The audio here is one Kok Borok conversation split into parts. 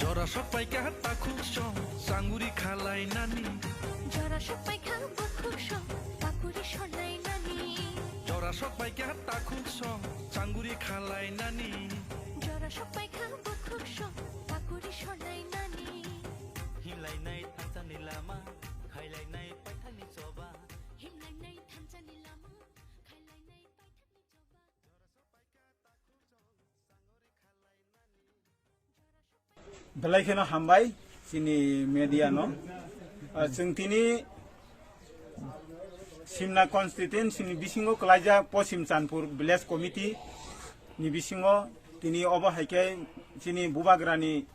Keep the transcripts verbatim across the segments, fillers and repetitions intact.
Jora sok paikha takhuk song, sanguri khalai nani. Jora sok paikha bukhuk song, pakuri sonai nani. Jora sok paikha takhuk song, sanguri khalai nani. Jora sok paikha bukhuk song, pakuri sonai nani. Hinlainai thansani lama, khailainai paithani choba. Hinlainai thansani lama, khailainai paithani choba. Belai kheno hambai chini media no. Ah, chwng tini Simna constituency ni bisingo kwlaijak Poschim Chandpur Village Committee ni bisingo tini obo hai khe chini bubagrani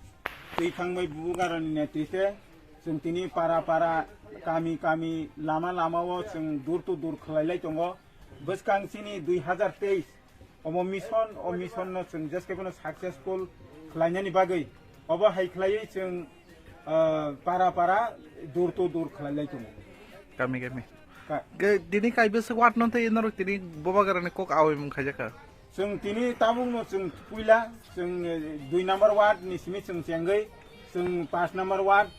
twi thangbai bubagrani netritwe chwng tini para para kami kami lama lama o chwng door to door khwlai lai tongo. Bwskang chini dui hazar teis omo mission, o mission no chwng jeskhe bono successful khlainani bagwi obo hai khlaiwi chwng, ah, para para door to door khlai lai tongo. Kami kami. Ka- Ge-, dini kaibwswk ward no tei norok tini bubagrani kok awi mung khaijak kha. Chwng tini tabuk no chwng puila chwng, eh, dui number ward ni simi chwng chengwi chwng pash number ward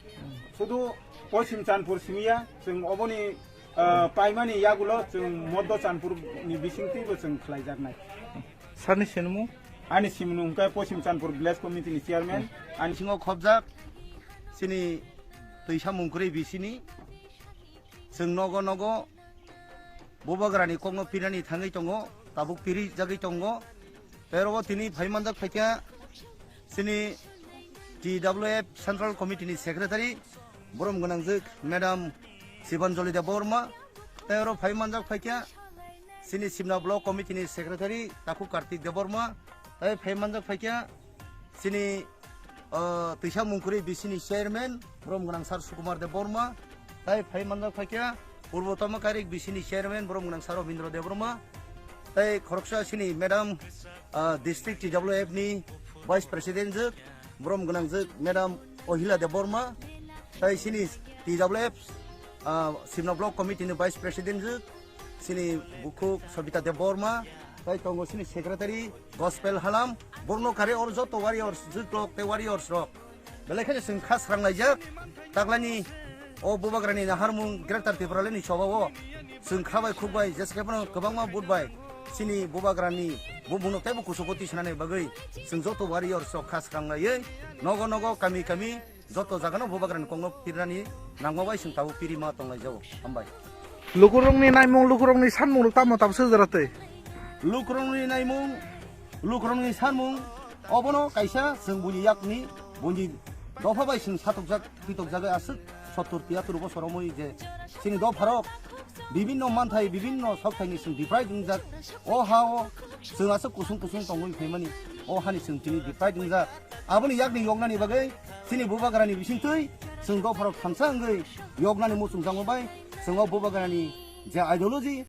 sudu Poschim Chandpur simiya chwng oboni, ah, paimani yagulo chwng Moddo Chandpur ni bisingtwi bo chwng khlaijaknai. Sani sinimung? Ani sinimung hwnkhe Poschim Chandpur Village Committee ni chairman. Ani singo khobjak chini twisa mungkwrwi bisini chwng nogo nogo bubagrani kokno pirani thangwi tongo, tabuk piri jagwi tongo. Tei oro tini phai manjak phaikha chini T W F Central Committee ni Secretary, borom gwnangjwk Madam Sibanjali Debbarma. Tei oro phai manjak phaikha chini Simna Block Committee ni Secretary Takhuk Kartik Debbarma. Tei phai manjak phaikha chini, ah, twisa mungkwrwi bisini chairman borom gwnang Sir Sukumar Debbarma, tei phai manjak phaikha Purbo Tamo Kairik bisini chairman borom gwnang Sir Robindra Debbarma, tei khoroksa chini Madam, ah, District T W F ni Vice President jwk borom gwnang jwk Madam Ohila Debbarma, tei chini T W F, ah, Simna Block Committee ni Vice President jwk chini bukhuk Sobita Debbarma, tei tongo chini secretary Gospel Halam, borno kare or joto warriors, jutlok tei warriors rok. Belai kheno chwng kha srang laijak, taklani o bubagrani naharmung Greater Tipraland ni choba o chwng kha bai khuk bai jeskhe phano kwbangma vote bai chini bubagrani bumungno teibo kuchugo tisanani bagwi chwng joto warriors rok kha srang laiwi nogo nogo kami kami joto jagano bubagrani kokno pirnani nangma bai chwng tabuk pirima tonglaijao. Hambai. Lukurokni naimung, lukurokni sanmung rok tamo tamo swijak twi. Lukurokni naimung, lukurokni sanmung, obono kaisa chwng buini yakni, buini dopha bai chwng satokjak, pitokjagwi aswk sottor tiyatur bosor romwi je chini dopharok bibinno manthai, bibinno sokthai ni chwng deprive wngjak. O ha o chwng aswk kusung kusung tongwi phaimani, o hani chwng tini deprive wngjak. Aboni yakni yoknani bagwi chini bubagrani bisingtwi chwng dopharok thansa wngwi yoknani muchungjakma bai chwng o bubagrani je ideology,